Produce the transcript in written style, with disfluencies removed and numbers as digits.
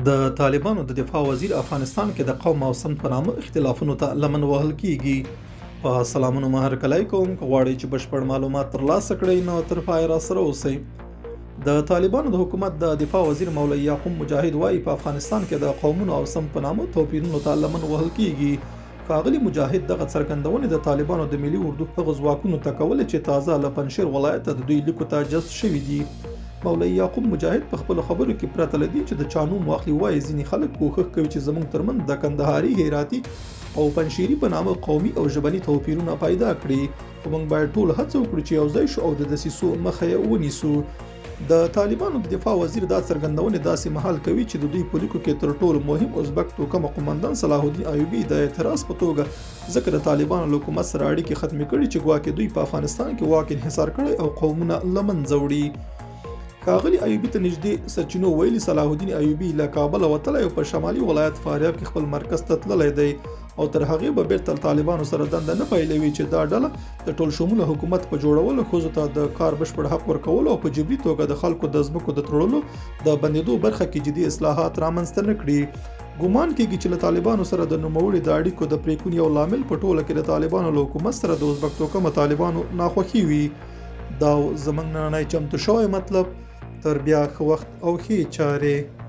د طالبانو د دفاع وزیر افغانستان کې د قوم او سمت په نامه اختلافونو ته لمن وهل کیږي. په سلامونو مو هرکلی کوم. که غواړئ چې بشپړ معلومات ترلاسه کړئ نو تر پایه راسره اوسئ. د طالبانو د حکومت د دفاع وزیر مولوي یعقوب مجاهد وايي، په افغانستان کې د قومونو او سمت په نامه توپیرونو ته لمن وهل کیږي. ښاغلي مجاهد دغه څرګندونې د طالبانو د ملي اردو هغو ځواکونو ته کولې چې تازه له پنجشېر ولایته د دوی لیکو ته جذب شوي دي. مولوي یعقوب مجاهد په خپلو خبرو کې پرته له دې چې د چا نوم واخلي وايي، ځینې خلک کوښښ کوي چې زموږ ترمنځ د کندهاري، هراتي او پنجشېري په نامه قومي او ژبني توپیرونه پیدا کړي، خو موږ باید ټول هڅه وکړو چې یو ځای شو او د دسیسو مخه یې ونیسو. د طالبانو د دفاع وزیر دا څرګندونې داسې مهال کوي چې د دوی په لیکو کې تر ټولو مهم ازبک توکمه قومندان صلاح الدین ایوبي د اعتراض په توګه ځکه د طالبانو له حکومت سره اړیکې ختمې کړي چې ګواکې دوی په افغانستان کې واک انحصار کړی او قومونه له منځه وړي. ښاغلي ایوبي ته نږدې سرچینو ویلي، صلاح الدین ایوبي له کابله وتلی او په شمالي ولایت فاریاب کې خپل مرکز ته تللی دی او تر هغې به بیرته له طالبانو سره دنده نه پیلوي چې دا ډله د ټول شموله حکومت په جوړولو، ښځو ته د کار بشپړ حق ورکولو او په جبري توګه د خلکو د ځمکو د تړلو د بندیدو برخه کې جدي اصلاحات رامنځته نه کړي. ګومان کیږي چې له طالبانو سره د نوموړي د اړیکو د پریکون یو لامل په ټوله کې د طالبانو له حکومت سره د ازبک توکمه طالبانو ناخوښي وي. دا و زموږ نننی چمتو شوی مطلب. تر بیا ښه وخت او ښې چارې.